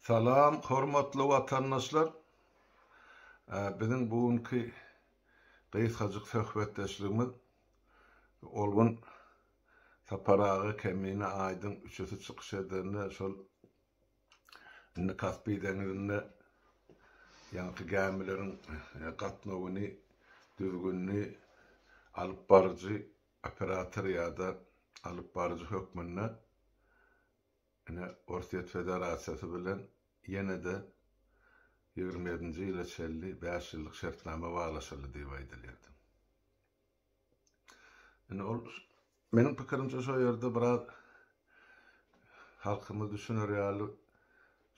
Salam hormatly watandaşlar! Biziň bu günki gysgajyk söhbetdeşligimiz ol gün Sapar aga, Kemine, Aýdyň üçüsi çykyş edende şol indi Kaspi deňizinde ýaňky gämileriň gatnawyny, düzgünini alyp baryjy operator ýa-da alyp baryjy hökmünde Ine, Orsýet Federasiýasy bilen ýene-de 27-nji ýyla çenli bäş ýyllyk şertnama baglaşyldy diýip aýdylýardy. Indi ol, meniň pikirimçe, şo ýerde biraz halkymyz düşüner ýaly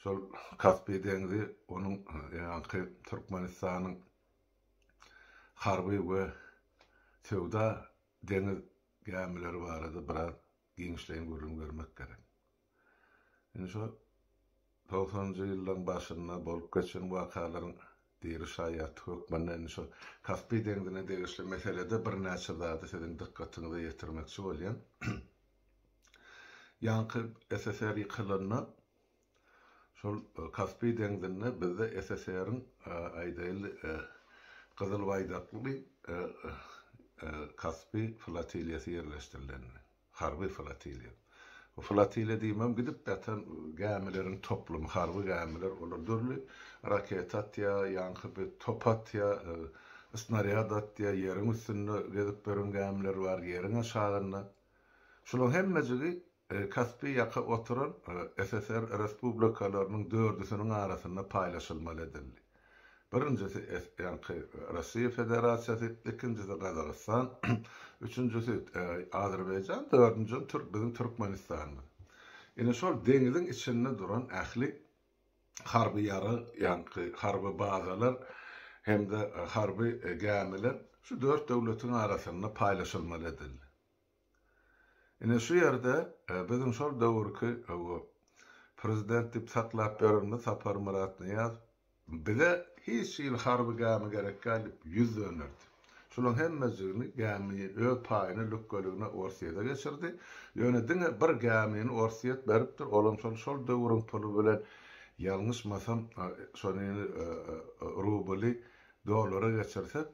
şol Kaspi deňzi, onuň ýaňky Türkmenistanyň harby we söwda deňiz gämileri barada biraz giňişleýin gürrüň bermek gerek. Indi şo togsanynjy ýyllaryň başynda bolup geçen wakalaryň diri şaýaty hökmünde indi şo Kaspi deňzine degişli meselede birnäçe zady siziň dykgatyňyza ýetirmekçi bolýan. Ýaňky SSR ýykylanda şol Kaspi deňzinde bizde SSR-iň aýdaýly Gyzyl baýdakly Kaspi flotiliýasy ýerleşdirilendi. Harby flotiliýa. Bu flotiliýa diýmem gidip ýatan gämileriň toplumy, harby gämiler, olar dürli raketa atýar, ýaňky bir top atýar, snarýad atýar, ýeriň üstünde gezip ýören gämiler bar, ýeriň aşagynda. Şularyň hemmejigi Kaspi ýaka oturan SSR respublikalarynyň dördüsiniň arasynda paýlaşylmaly edildi. Birinjisi ýaňky Russiýa Federasiýasy, ikinjisi Gazagystan, üçünjisi Azerbaýjan, dördünjisi türk biziň Türkmenistanymyz. Ine şol deňiziň içinde duran ähli harby ýarag, ýaňky harby bazalar hem-de harby gämiler şu dört döwletiň arasynda paýlaşylmaly edildi. Ine şu ýerde biziň şol döwürki prezident diýip saklap ýörenimiz Saparmyrat Nyýazow bize hiç hili harby gämi gerek däl diýip ýüz dönderdi. Şularyň hemmejigini gämi öz paýyna lükgeligine Orsýede geçirdi. Ýöne diňe bir gämini Orsýet beripdir, olam şol şol döwrüň puly bilen ýalňyşmasam şonyny rubly dollara geçirsek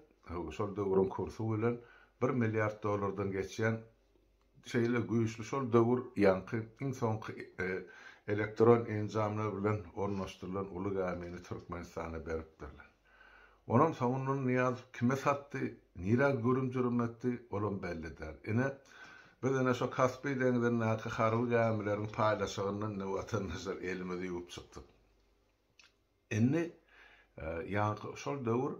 şol döwrüň kursy bilen bir milliard dollardan geçýän şeýle güýçli şol döwür ýaňky iň soňky elektron enjamlar bilen ornaşdyrylan uly gämini Türkmenistana beripdirler. Onam soňundan Nyýazow kime satdy, nirä gürüm-jürüm etdi, olam belli däl. Ine, biz ine şo Kaspi deňzindäki harby gämileriň paýlaşygyndan ine watandaşlar elimizi ýuwup çykdyk. Indi ýaňky şol döwür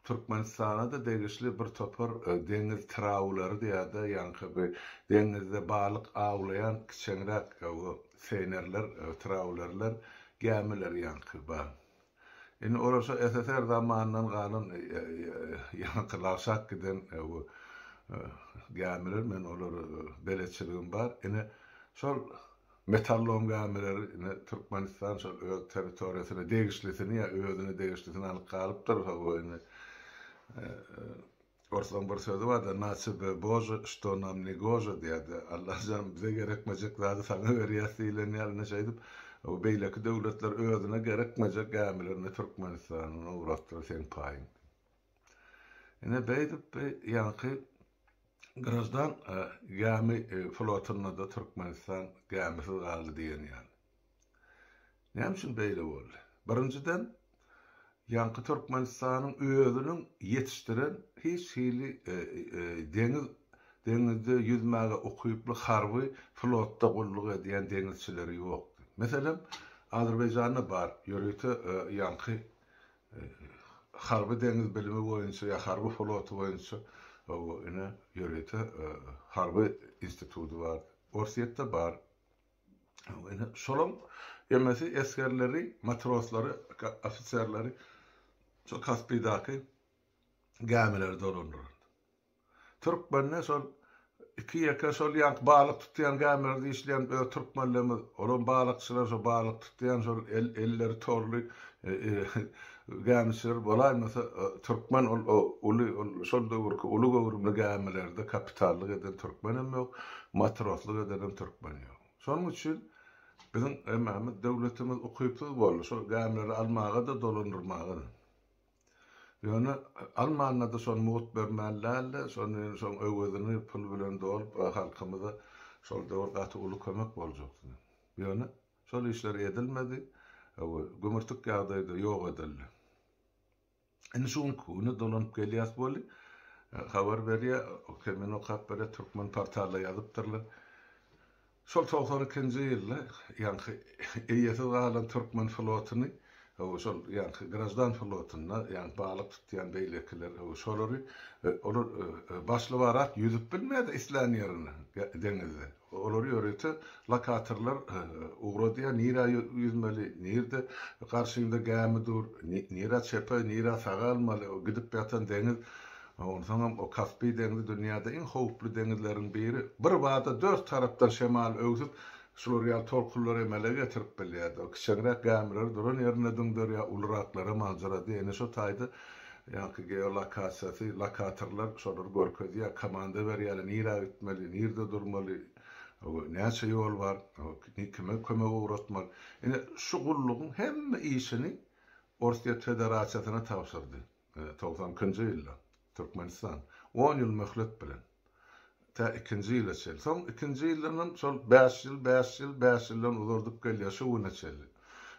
Türkmenistana-da degişli bir topar deňiz trawlary diýýär-de, ýaňky bir deňizde balyk awlaýan kiçeňräk seýnerler, trawlerler, gämiler ýaňky bar. Indi olar şo SSR zamanyndan galan ýaňky lagşap giden gämiler, men olara beletçiligim bar. Ine, şol Metallom gämileri ine Türkmenistan şol öz territoriýasyna degişlisini ýa özüne degişlisini alyp galypdyr hawa indi orslaň bir sözi barda na çbe bože şto nam ne gože diýýärdi Allajan bize gerekmejek zady saňa berýäs diýilen ýaly ine şeýdip beýleki döwletler özüne gerekmejek gämilerini Türkmenistana ugratdylar seň paýyň Ine beýdip ýaňky graždan gämi flotunda-da Türkmenistan gämisiz galdy diýen ýaly. Näme üçin beýle boldy? Birinjiden, ýaňky Türkmenistanyň özüniň ýetişdiren hiç hili deňiz deňizde ýüzmäge ukyply harby flotda gulluk edýän deňizçileri ýokdy. Meselem, Azerbaýjanda bar ýörite ýaňky Harby deňiz bilimi boýunça ýa harby floty boýunça ine ýörite harby instituty bar. Orsýetde bar. Ine şolaň hemmesi esgerleri, matroslary, ofiserleri şol Kaspiýdaky gämileri dolandyrar. Türkmende şol iki-ýeke şol ýaňky balyk tutýan gämilerde işleýän öz türkmenlerimiz, olam balykçylar şo balyk tutýan şol el elleri torly gämiçiler bolaýmasa türkmen ol uly ol şol döwürki uly göwrümli gämilerde kapitanlyk eden türkmenem ýok, matroslyk edenem türkmen ýok. Şonuň üçin. Biziň hemmämiz döwletimiz ukypsyz boldy şol gämileri almaga-da dolandyrmaga-da. Ýöne almanda-da şony mugt bermeli däldi, şony şoň öwezini pul bilen dolup halkymyza şol döwür gaty uly kömek boljakdy. Ýöne şol işler edilmedi we gümürtik ýagdaýda ýok edildi. Indi şu günki güne dolanyp gelýäs weli, habar berýär, Kemen okap berýär, Türkmen portalda ýazypdyrlar. Şol 92-nji ýylda ýaňky eýesiz galan türkmen flotuny, şol ýaňky graždan flotunda, ýaňky balyk tutýan beýlekiler, şolary olar başly-barat ýüzüp bilmeýärdi islän ýerine deňizde. Olary ýörite lokatorlar ugradýar, nirä ýüzmeli, nirde garşyňda gämi dur, nirä çepe, nirä saga almaly, gidip ýatan deňiz, onsoňam o Kaspi deňzi dünýäde iň howply deňizleriň biri, bir bada dört tarapdan şemal öwsüp, şular ýaly tolkunlary emele getirip bilýärdi. O kiçeňräk gämileri duran ýerinde düňderýär, uluraklara aljyradýar. Ine şo taýda Ýaňky geolokasiýasy, lokatorlar şolary görkezýär, komanda berýärler, nirä gitmeli, nirde durmaly, näçe ýol bar, kime kömek ugratmaly. Ine, şu gullugyň hemme işini Orsýet Federasiýasyna tabşyrdy 92-nji ýylda Türkmenistan, on ýyl möhlet bilen. Tä ikinji ýyla çenli. Soň ikinji ýyldanam şol bäş ýyl, bäş ýyl, bäş ýyldan uzaldyp gelýär şu güne çenli.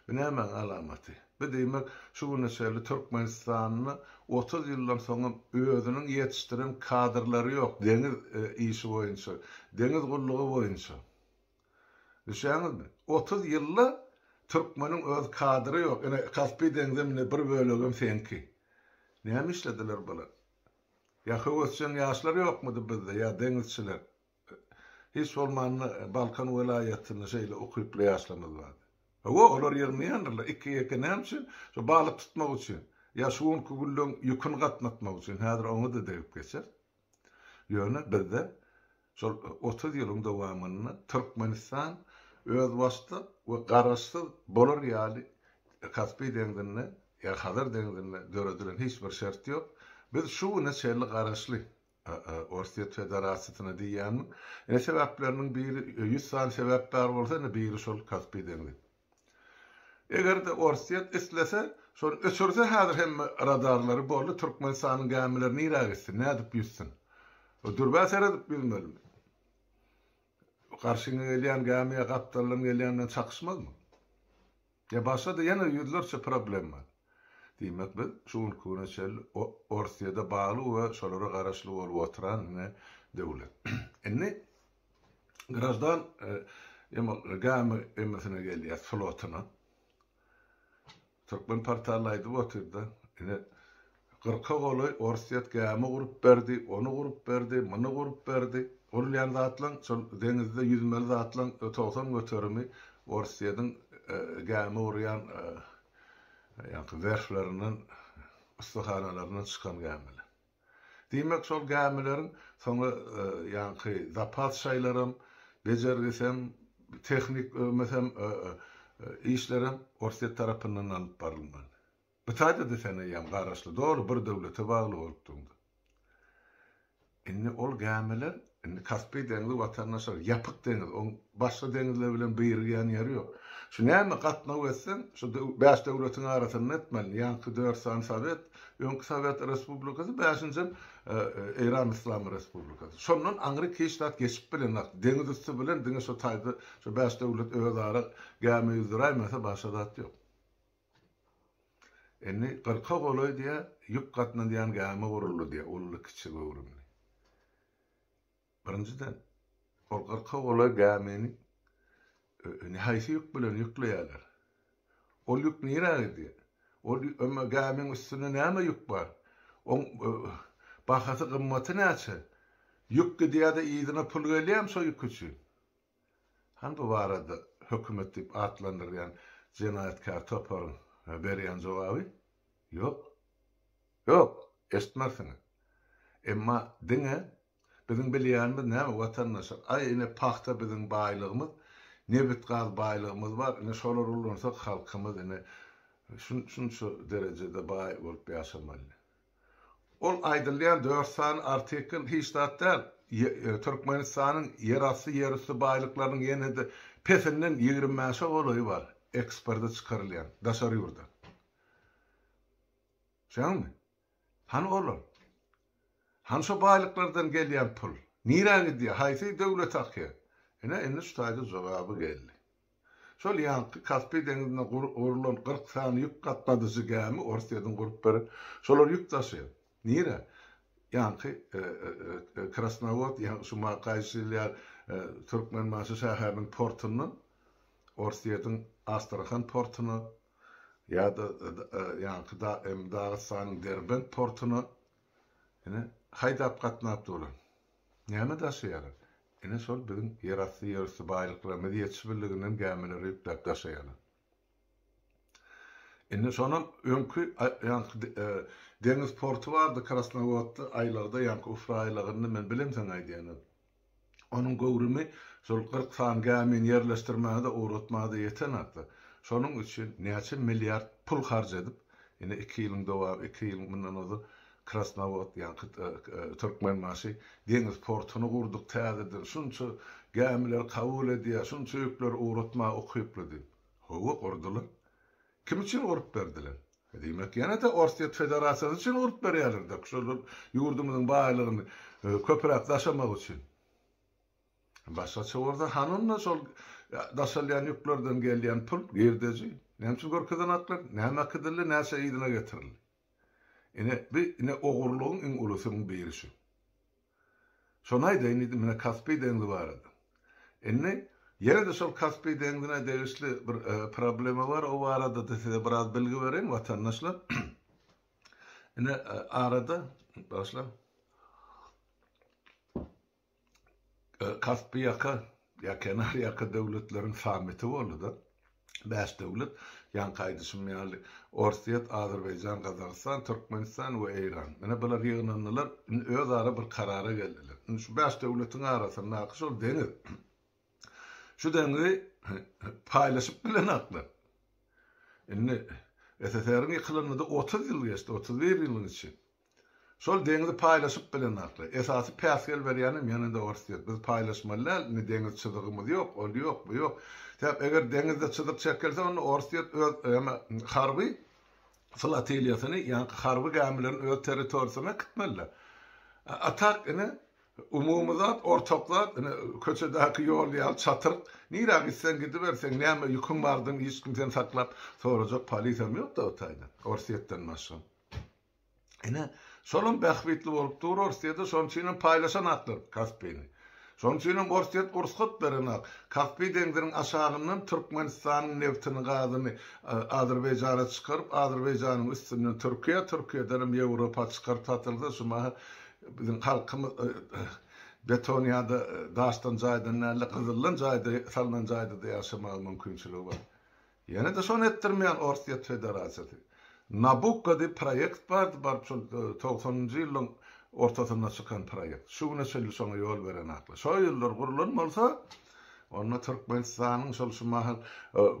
Bu nämäň alamaty? Bu diýmek, şu güne çenli Türkmenistanda 30 ýyldan soňam özüniň ýetişdiren kadrlary ýok deňiz işi boýunça, deňiz gullugy boýunça. Düşýäňizmi? 30 ýylda türkmeniň öz kadry ýok. Ine, Kaspi deňzem ine bir bölegem seňki. Näme işlediler bular? Ýa höwesjeň ýaşlar ýokmudy bizde, ýa deňizçiler? Hiç bolmanda Balkan welaýatynda şeýle ukyply ýaşlarymyz bardy. Hawa, olar ýygnaýandyrlar, iki-ýeke näme üçin? Şo balyk tutmak üçin. Ýa şu günki günleň ýüküni gatnatmak üçin. Häzir oňa-da degip geçeris. Ýöne bizde şol 30 ýylyň dowamynda Türkmenistan özbaşdak we garaşsyz bolar ýaly Kaspi deňzinde ýa Hazar deňzinde döredilen hiç bir şert ýok. Biz şu güne çenli garaşly Orsýet Federasiýasyna diýýänmiň. Ine sebäpleriniň biri, ýüz sany sebäp bar bolsa, ine biri şol Kaspi deňzi. Eger-de Orsýet islese, şony öçürse häzir hemme radarlary boldy, Türkmenistanyň gämileri nirä gitsin, nädip ýüzsün? Dürbä seredip ýüzmelimi? Garşyňa gelýän gämi ýa gapdaldan gelýän bilen çakyşmazmy? Ýa başga-da ýene ýüzlerçe problem bar. Diýmek biz şu günki güne çenli Orsýede bagly we şolara garaşly bolup oturan ine döwlet. Indi graždan gämi emesine gelýäs flotyna. Türkmen portally aýdyp otyrda, ine, kyrka golaý Orsýet gämi gurup berdi, ony gurup berdi, muny gurup berdi. Gurulýan zatlaň, şol deňizde ýüzmeli zatlaň 90 göterimi Orsýediň gämi gurýan ýaňky werflerinden, ussahanalaryndan çykan gämiler. Diýmek, şol gämileriň soňra ýaňky zapas şaýlaram, bejergisem, tehnik ömesem, işlerem Orsýet tarapyndan alnyp barylmaly. Bu taýda-da sen eýýäm garaşly, doly bir döwlete bagly bolup durňda. Indi ol gämiler, indi Kaspi deňzi watandaşlar, ýapyk deňiz, oň başga deňizler bilen birigýän ýeri ýok. Şu näme gatnaw etseň, şu bäş döwletiň arasynda etmeli. Ýaňky dört sany sowet, öňki sowet respublikasy, bäşinjem Eýran Yslam Respublikasy. Şondan aňryk hiç zat geçip bilenok. Deňiz üsti bilen diňe şu taýda şu bäş döwlet özara gämi ýüzdüräýmese başga zat ýok. Indi kyrka golaý diýýär, ýük gatnadýan gämi guruldy diýýär, uly-kiçi göwrümli. Birinjiden, ol kyrka golaý gämini haýsy ýük bilen ýükleýärler? Ol ýük nirä gidýär? Ol gämiň üstünde näme ýük bar? Oň bahasy, gymmaty näçe? Ýük gidýär-de yzyna pul gelýärmi şo ýük üçin? Hany bu barada hökümet diýip atlandyrýan jenaýatkär toparyň berýän jogaby? Ýok. Ýok! Eşitmersiňiz. Emma diňe biziň bilýänimiz näme watandaşlar? Aý ine pagta biziň baýlygymyz, nebit-gaz baýlygymyz bar, ine şolary ulansak halkymyz ine şunça derejede baý bolup ýaşamaly. Ol aýdylýan dört sany artikl hiç zat däl. Türkmenistanyň ýerasty, ýerüsti baýlyklarynyň ýene-de Pesinden 25-e golaýy bar eksporta çykarylýan daşary ýurda. Şeňmi? Hany olar? Hany şo baýlyklardan gelýän pul? Nirä gidýär? Haýsy döwlete akýar? Ine, indi şu taýda jogaby geldi. Şol ýaňky Kaspi deňzinde gurlan 40 sany ýük gatnadyjy gämi Orsýetiň gurup beren, şolar ýük daşaýar. Nirä? Ýaňky Krasnowod, ýaňky şu gaýşylýar Türkmenbaşy şäheriniň portundan Orsýetiň Astrahan portuna ýa-da ýaňky Dagystanyň Derbent portuna ine haýdap gatnap durlar. Näme daşaýarlar? Ine şol biziň ýerasty, ýerüsti baýlyklarymyzy ýetişibildiginden gämilere ýükläp daşaýarlar. Indi şonam öňki ýaňky deňiz porty bardy Krasnowodda, aýlagda, ýaňky Ufra aýlagynda men bilemsoň aýdýan. Onuň göwrümi şol 40 sany gämini ýerleşdirmäge-de, ugratmaga-da ýetenokdy. Şonuň üçin näçe milliard pul harç edip, ine iki ýylyň dowamy, iki ýyl mundan ozal Krasnowod, ýaňky Türkmenbaşy deňiz portuny gurduk täzeden, şunça gämileri kabul edýär, şunça ýükleri ugratmaga ukyply diýip. Hawa, gurdular. Kim üçin gurup berdiler? Diýmek, ýene-de Orsýet Federasiýasy üçin gurup berýärler-de, şol ýurdumyzyň baýlygyny köpräk daşamak üçin. Başgaça bolsa, hany onda şol daşalýan ýüklerden gelýän pul, girdeji? Näme üçin görkezenoklar? Näme äkidildi, näçe yzyna getirildi? Ine, bi, ine, ogurlygyň iň ulusynyň biri şu. Şony aýdaýyn diýdim, ine, Kaspi deňzi barada. Indi, ýene-de şol Kaspi deňzine degişli bir problema bar, o barada-da size biraz bilgi bereýin, watandaşlar. Ine, arada, bagyşlaň. Kaspi ýaka ýa kenar ýaka döwletleriň sammiti boldy-da. Bäş döwlet, ýaňky aýdyşym ýaly, Orsýet, Azerbaýjan, Gazagystan, Türkmenistan we Eýran. Ine, bular ýygnandylar, indi özara bir karara geldiler. Indi şu bäş döwletiň arasyndaky şol deňiz. Şu deňizi paýlaşyp bilenoklar. Indi SSR-iň ýykylanyna-da 30 ýyl geçdi, 31 ýylyň içi. Şol deňizi paýlaşyp bilenaklar. Esasy päsgel berýänem ýene-de Orsýet. Biz paýlaşmaly däl, indi deňiz çyzygymyz ýok, ol ýok, bu ýok. Sebäp eger deňizde çyzyk çekilse, onda Orsýet öz ýa harby flotiliýasyny, ýaňky harby gämilerini öz territoriýasyna äkitmeli. A tak ine umumy zat, ortak zat, ine köçedäki ýol ýaly çatyryk. Nirä gitseň gidiber, seň näme ýüküň bardygyny hiç kim seni saklap sorajak polisam ýok-da o taýda, Orsýetden başga. Ine, şolam bähbitli bolup dur Orsýete, şonuň üçinem paýlaşanaklar Kaspini. Şonuň üçinem Orsýet rugsat berenak. Kaspi deňziniň aşagyndan Türkmenistanyň nebtini, gazyny Azerbaýjana çykaryp, Azerbaýjanyň üstünden Türkiýä, Türkiýedenem Ýewropa çykaryp satylsa, şu maha biziň halkymyz beton ýa-da daşdan jaýdan däl-de, gyzyldan jaýda salnan jaýda-da ýaşamaga mümkinçiligi bar. Ýene-de şony etdirmeýän Orsýet Federasiýasy. Nabukko diýip proýekt bardy, baryp şol togsanynjy ýyllaryň ortasynda çykan proýekt. Şu güne çenli şoňa ýol berenaklar. Şo ýyllar gurlan bolsa, onda Türkmenistanyň şol şu mahal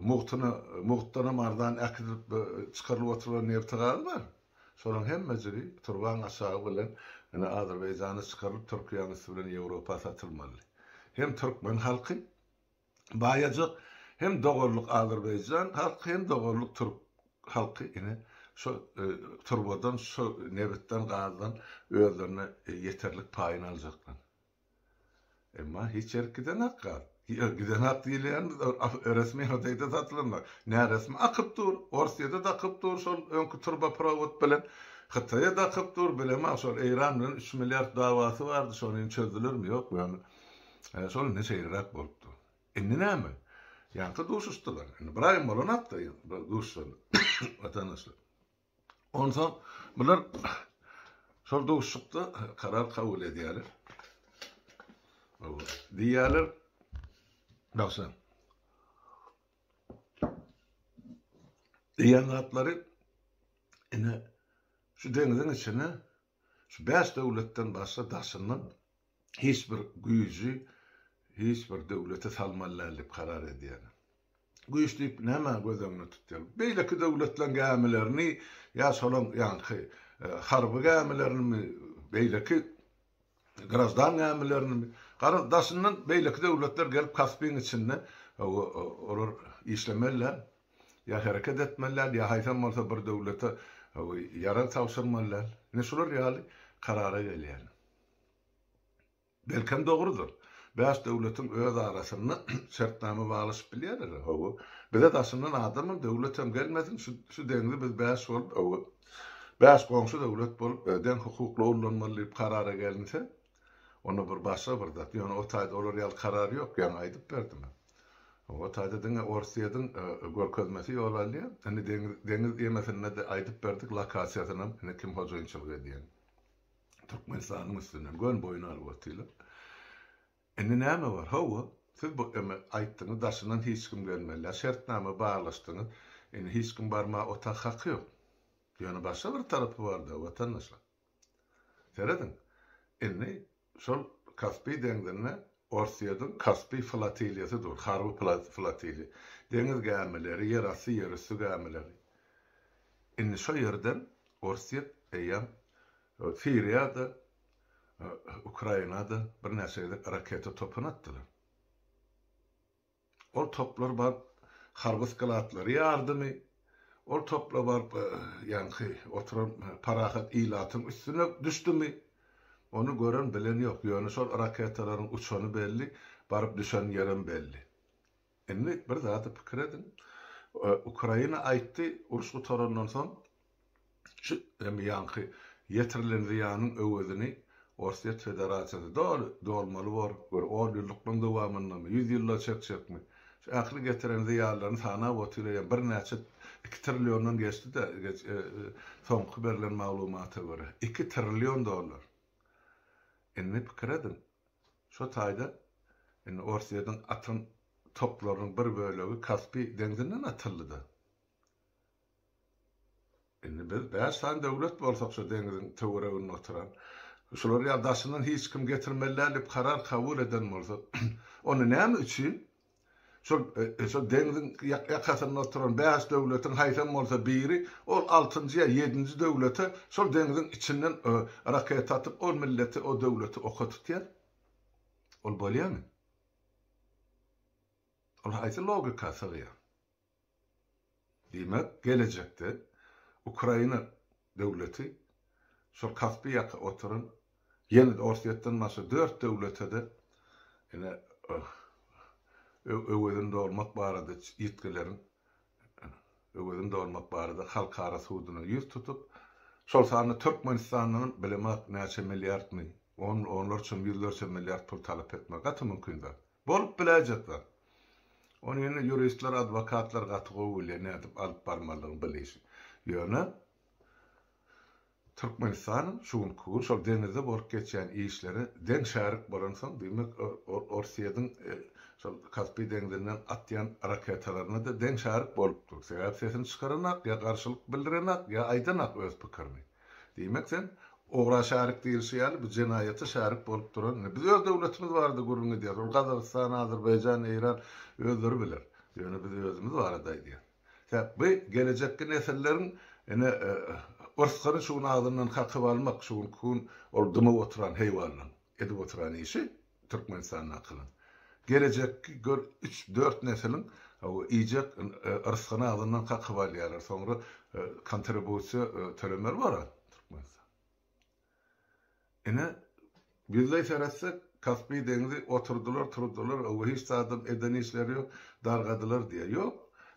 mugtuna, mugtdanam arzan äkidilip çykarylyp oturylan nebti-gazy bar. Şolaryň hemmejigi turbaň aşagy bilen ine Azerbaýjana çykarylyp, Türkiýäniň üsti bilen Ýewropa satylmaly. Hem türkmen halky Baýajyk hem doganlyk Azerbaýjan halky hem doganlyk türk halky ine şo turbadan şo nebitden gazdan özlerine ýeterlik paýyny aljaklar. Emma hiç ýerik gidenak gaz. Gidenak diýilýän resmi ýagdaýda satylanok. Näresmi akyp dur. Orsýede-de akyp dur şol öňki turbaprovod bilen. Hytaýa-da akyp dur. Bilemok şol Eýran bilen üç milliard dawasy bardy şony indi çözdülermi ýokmy ýöne. Şol indi şeýleräk bolupdy. Indi näme? Ýaňky duşuşdylar. Indi bir aýam bolanakda duşuşan watandaşlar. Onsoň bular şol duşuşykda karar kabul edýärler. Diýýärler, Bagşa. Diýen zatlary ine şu deňziň içine şu bäş döwletden başga daşyndan hiç bir güýji hiç bir döwlete salmaly däl diýip karar edýärler. Güýç diýip näme göz öňünde tutýarlar? Beýleki döwletleriň gämilerini ýa şolaň ýaňky harby gämilerinimi, beýleki graždan gämilerinimi, garaz daşyndan beýleki döwletler gelip Kaspiň içinde Olar işlemeli däl, ýa hereket etmeli däl, ýa haýsam bolsa bir döwlete ýarag tabşyrmaly däl. Ine şular ýaly karara gelýärler. Belkem dogrudyr. Bäş döwletiň öz arasynda şertnama baglaşyp bilýärler. Hawa. Bize daşyndan adamam, döwletem gelmesin, şu şu deňzi biz bäş bolup, hawa, bäş goňşy döwlet bolup, deň hukukly ullanmaly diýip karara gelinse, onda bir başga bir zat. Ýöne o taýda olar ýaly karar ýok, ýaňy aýdyp berdim. O taýda diňe Orsýetiň görkezmesi ýol alýar. Indi deňiz deňiz ýemesinde-de aýdyp berdik, lokasiýasynam, indi kim hojaýynçylyk edýän. Türkmenistanyň üstünden göni boýun alyp otyrlar. Indi näme bar? Hawa, siz bu eme aýtdyňyz, daşyndan hiç kim gelmeli däl, şertnama baglaşdyňyz. Indi hiç kim barmaga otag haky ýok. Ýöne başga bir tarapy bar-da, watandaşlar. Serediň, indi şol Kaspi deňzinde Orsýetiň Kaspi flotiliýasy dur, harby flotiliýa. Deňiz gämileri, ýerasty, ýerüsti gämileri. Indi şo ýerden Orsýet eýýäm Siriýa-da, Ukraina-da birnäçe gezek raketa topuny atdylar. Ol toplar baryp harby sklatlary ýardymy, ol toplar baryp ýaňky oturan parahat ilatyň üstüne düşdümi, ony gören bilen ýok. Ýöne şol raketalaryň uçany belli, baryp düşen ýerem belli. Indi bir zady pikir ediň. Ukraina aýtdy, uruş gutarandan soň Şu hem ýaňky ýetirilen zyýanyň öwezini Orsýet Federasiýasy doly dolmaly bor, gör on ýyllyklaryň dowamyndamy, ýüz ýylla çekjekmi, şu ähli getiren zyýanlaryny sanap otyr eýýäm birnäçe iki trilliondan geçdi-de soňky berlen maglumata görä, iki trillion dollar. Indi pikir ediň, şo taýda indi Orsýetiň atan toplarynyň bir bölegi Kaspi deňzinden atyldy-da. Indi biz bäş sany döwlet bolsak şu deňiziň töwereginde oturan, şular ýaly daşyndan hiç kim getirmeli däl diýip karar kabul eden bolsak, onda näme üçin şol şol deňziň ýakasynda oturan bäş döwletiň haýsam bolsa biri ol altynjy ýa ýedinji döwlete şol deňziň içinden raketa atyp ol milleti o döwleti oka tutýar? Ol bolýarmy? Ol haýsy logika sygýar? Diýmek, gelejekde Ukraina döwleti şol Kaspi ýaka oturan ýene-de Orsýetden başga dört döwlete-de ine öwezini dolmak barada ýitgileriň öwezini dolmak barada halkara suduna ýüz tutup, şol sanda Türkmenistandanam bilemok näçe milliardmy, on, onlarça, ýüzlerçe milliard pul talap etmek gaty mümkin zat. Bolup biläýjek zat. Ony indi ýuristler, adwokatlar gaty gowy bilýär nädip alyp barmalydygyny bil işi. Ýöne Türkmenistanyň şu günki gün şol deňizde bolup geçýän işlere deň şärik bolansoň, diýmek Orsýetiň şol Kaspi deňzinden atýan raketalaryna-da deň şärik bolup dur. Sebäbi sesini çykaranak, ýa garşylyk bildirenak, ýa aýdanak öz pikirini. Diýmek sen ogra şärik diýilşi ýaly bu jenaýata şärik bolup duran indi biz öz döwletimiz barada gürrüň edýäris ol Gazagystan, Azerbaýjan, Eýran özleri biler. Ýöne biz özümiz barada aýdýas. Sebäp bu gelejekki nesilleriň ine yrsgyny şu gün agzyndan kakyp almak şu günki gün ol dymyp oturan heýwanlaň edip oturan işi. Türkmenistandakylaryň. Gelejekki gör üç-dört nesiliň iýjek rysgyny agzyndan kakyp alýarlar. Soňra kontribusiýa tölemeli bolar Türkmenistan. Ine, ýüzleý seretsek, Kaspi deňzi oturdylar, turdular, hiç zadam eden işleri ýok, dargadylar diýýär. Ýok.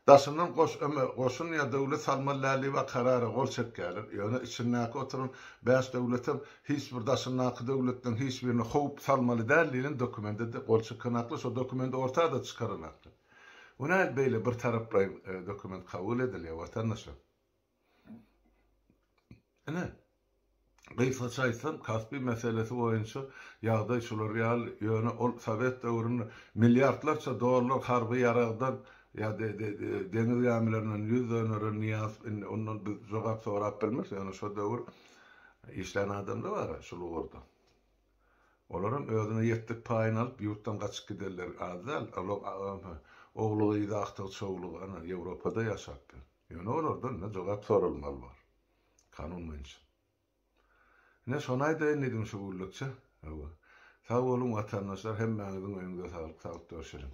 Daşyndan goş öme goşun ýa döwlet salmaly däl diýip karara gol çekýärler. Ýöne içindäki oturan bäş döwletem hiç bir daşyndaky döwletleň hiç birine howp salmaly däl diýlen dokumende-de gol çekenaklar, şo dokumenti orta-da çykaranaklar. Bu nähili beýle bir taraplaýyn dokument kabul edilýär watandaşlar? Ine, gysgaça aýtsam, Kaspi meselesi boýunça ýagdaý şular ýaly, ýöne ol sowet döwründe milliardlarça dollar harby ýaragdan ýa deňiz gämilerinden ýüz döneren Nyýazow indi ondan biz jogap sorap bilmeris, ýöne şo döwür işlän adamlar bar-a şul ugurda. Olaram özüne ýetdik paýyny alyp ýurtdan gaçyp gidenler az däl. Olar ogly-gyzy, agtygy-çowlugy ana Ýewropada ýaşap ýör. Ýöne olardan ine jogap soralmaly bor. Kanun boýunça. Ine şony aýdaýyn diýdim şu günlükçe. Hawa. Sag boluň watandaşlar hemmäňiziň öýüňize saglyk saglyk görşeliň.